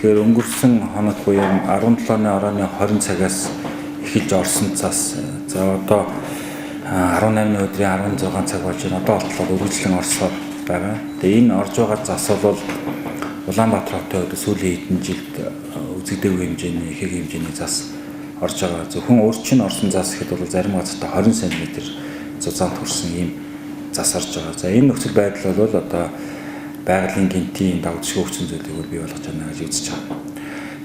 Тэгэхээр өнгөрсөн хоног буюу 17-ны оройн 20 цагаас эхэлж орсон цас за одоо 18-ны өдрийн 16 цаг болж байна. Одоо болтлоо үргэлжлэн орсоор байгаа. Тэгээ энэ орж байгаа зас бол Улаанбаатар хотын хувьд сүүлийн хэдэн жилд үзэгдээгүй хэмжээний их хэмжээний зас орж байгаа. Зөвхөн өөрчн орсон зас гэхэд бол зарим газартаа 20 см зузаан төрсэн ийм зас орж байгаа. За энэ нөхцөл байдал бол одоо байгалийн гэнтийн дагдшгүй хүчин зүйлийг бол бий болгож байна гэж үзэж байгаа.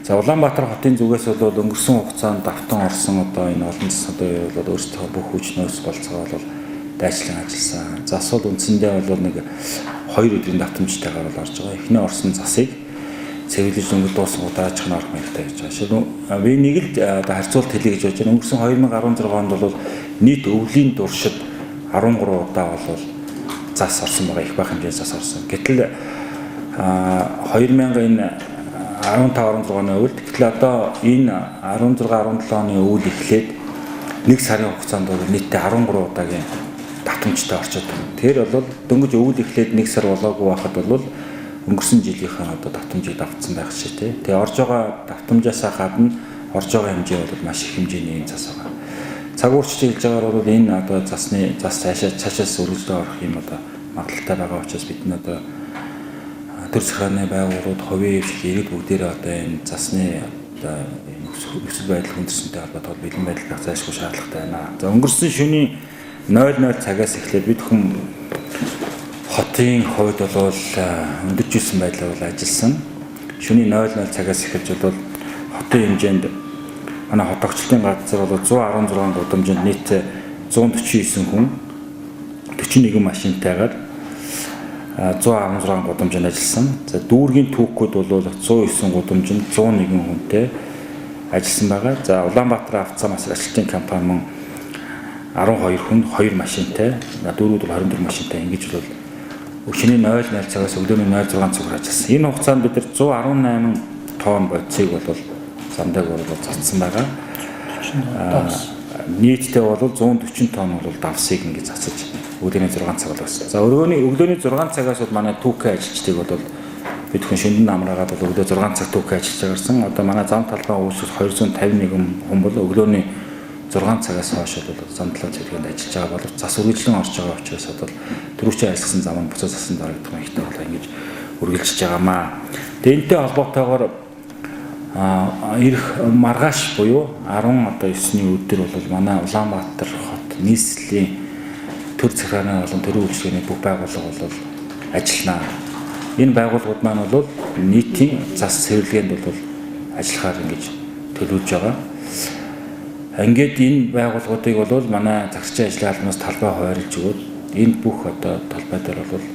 За Улаанбаатар хотын зүгээс бол өнгөрсөн хугацаанд давтан орсон одоо энэ олон засны бол өөрсдийнхөө бүх хүчнөөс болцгоо бол дайчлан ажилласан. Зас бол үндсэндээ бол нэг 2 өдрийн давтамжтайгаар бол орж байгаа. Эхний орсон засыг цэвэрлэж дөнгөж дууссан дараачих нь орох маягтай гэж байгаа. Шил би нэг л одоо харьцуулт хэлье гэж бодож байна. Өнгөрсөн 2016 онд бол нийт өвлийн туршид 13 удаа бол зас орсон байгаа, их бага хэмжээний зас орсон. Гэтэл 2015 16 оны өвөлд, гэтэл одоо энэ 16 17 оны өвөл эхлээд нэг сарын хугацаанд бол нийтдээ 13 удаагийн давтамжтай орчод байна. Тэр бол дөнгөж өвөл эхлээд нэг сар болоогүй байхад бол өнгөрсөн жилийнхээ одоо давтамжийг давтсан байх шээ тий. Тэгээ орж байгаа давтамжаасаа гадна орж байгаа хэмжээ бол маш их хэмжээний юм зас байгаа. Цаг уурч хэлж байгаагаар бол энэ одоо засны зас цаашаас өргөжлөө орох юм одоо магадлалтай байгаа учраас бид нь одоо төр захиргааны байгууллагууд, хувийн хвшил, иргэд бүгдээрээ одоо энэ засны одоо нөхцөл байдал хүндэрсэнтэй холбоотойгоор бэлэн байдал байх зайлшгүй шаардлагатай байна. За өнгөрсөн шөнийн 00 цагаас эхлээд бид хүн хотын хувьд бол өндөржүүлсэн байдлаар бол ажилласан. Шөнийн 00 цагаас эхэлж бол хотын хэмжээнд манай хот огчлолтын газар бол 116 гудамжинд нийт 149 хүн 41 машинтайгаар 116 гудамжинд ажилласан. За дүүргийн түүхүүд бол 109 гудамжинд 101 хүнтэй ажилласан байгаа. За Улаанбаатар авцаа мас ажилтны компани мөн 12 хүн 2 машинтай, дүүрүүд бол 24 машинтай ингэж бол шөнийн 00 цагаас өглөөний 06 цагаар ажилласан. Энэ хугацаанд бид нар 118 тонн бодисыг бол замдаг бол цацсан байгаа. Нийтдээ бол 140 тонн бол давсыг ингэж цацаж өглөөний 6 цаг болсон. За өглөөний 6 цагаас бол манай түүхээ ажилчдыг бол бид хүн шөнөдөн амраагаад бол өглөө 6 цаг түүхээ ажиллаж байгаарсан. Одоо манай зам талбай үүсвэр 251 хүн бол өглөөний 6 цагаас хойш бол зам талбай цэвэрлэгээнд ажиллаж байгаа боловч зас үргэлжлэн орж байгаа учраас бол түрүүчийн ажилласан зам нь буцаа засан дарагдах маягтай болоо ингэж үргэлжиж байгаамаа. Тэгээ энэтэй холбоотойгоор ирэх маргааш буюу 19-ний өдөр бол манай Улаанбаатар хот нийслэлийн төр захиргааны болон төрийн үйлчилгээний бүх байгууллага бол ажиллана. Энэ байгууллагууд маань бол нийтийн зас цэвэрлэгээнд бол ажиллахаар ингэж төлөвлөж байгаа. Ингээд энэ байгууллагуудыг бол манай загсчийн ажлын албанаас талбай хуваарлж өгөөд энэ бүх одоо талбай дээр бол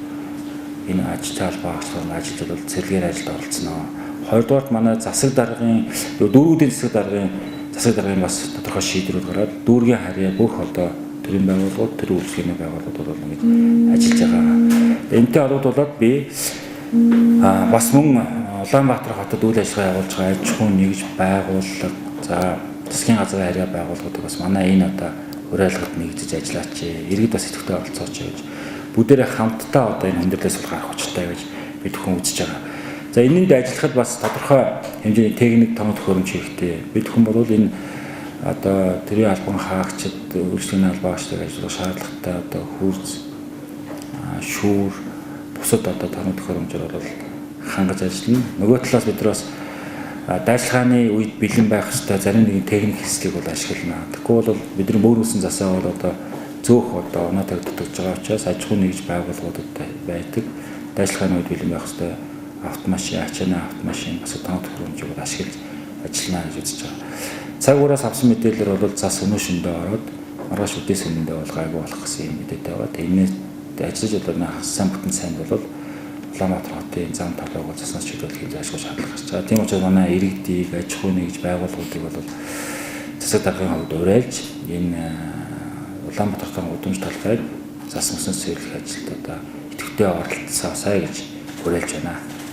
энэ ажилчтай албаа агчлал ажиллаж бол цэвэрлэгээр ажилд оролцоно. Хоёрдугаарт манай засаг даргын дүүргүүдийн засаг даргын бас тодорхой шийдвэрүүд гараад дүүргийн харьяа бүх одоо төрийн байгууллагууд, төрийн үйлчилгээний байгууллагууд бол ингэж ажиллаж байгаа. Энэтэй холбогдуулаад би бас мөн Улаанбаатар хотод үйл ажиллагаа явуулж байгаа аж ахуйн нэгж байгууллага, за засгийн газрын харьяа байгууллагуудыг бас манай энэ одоо уриалгад нэгжиж ажиллаач, иргэд бас идэвхтэй оролцооч гэж бүгдээрээ хамтдаа одоо энэ хүндрэлээс бол гарах учиртай гэж бид хүн үзэж байгаа. За энэнд ажиллахад бас тодорхой хэмжээний техник тоног төхөөрөмж хэрэгтэй. Бид хүн бол энэ одоо төрийн албан хаагчид, үйлчлэгийн албан хаагчдыг ажиллах шаардлагатай одоо хүйрз, шүүр, бусад одоо тоног төхөөрөмжөөр бол хангаж ажиллана. Нөгөө талаас бид нар бас дайчилгааны үед бэлэн байх ёстой зарим нэгэн техник хэслийг бол ашиглана. Тэгэхгүй бол бидний мөрөөсөн засаа бол одоо зөөх одоо оноотой дутагдж байгаа учраас аж ахуйн нэгж байгууллагуудад байдаг. Дайчилгааны үед бэлэн байх ёстой автомашин, ачааны автомашин, бас тоног төхөөрөмжийг бол ашиглаж ажиллана гэж үзэж байгаа. Цаг ураас авсан мэдээлэлээр бол зас өнөө шөндөө ороод маргааш үдээс өмнөдөө бол гайгүй болох гэсэн юм мэдээтэй байгаа. Тэгээ энэс ажиллаж одоо хагас сайн бүтэн сайн бол Улаанбаатар хотын зам талбайг бол заснаас чөлөөлөх зайлшгүй шаардлага гарч байгаа. Тийм учраас манай иргэдийг, аж ахуйн нэгж байгууллагуудыг бол засаг даргын хувьд уриалж энэ Улаанбаатар хотын гудамж талбайг зас мөснөөс цэвэрлэх ажилд одоо идэвхтэй оролцоосай гэж уриалж байна.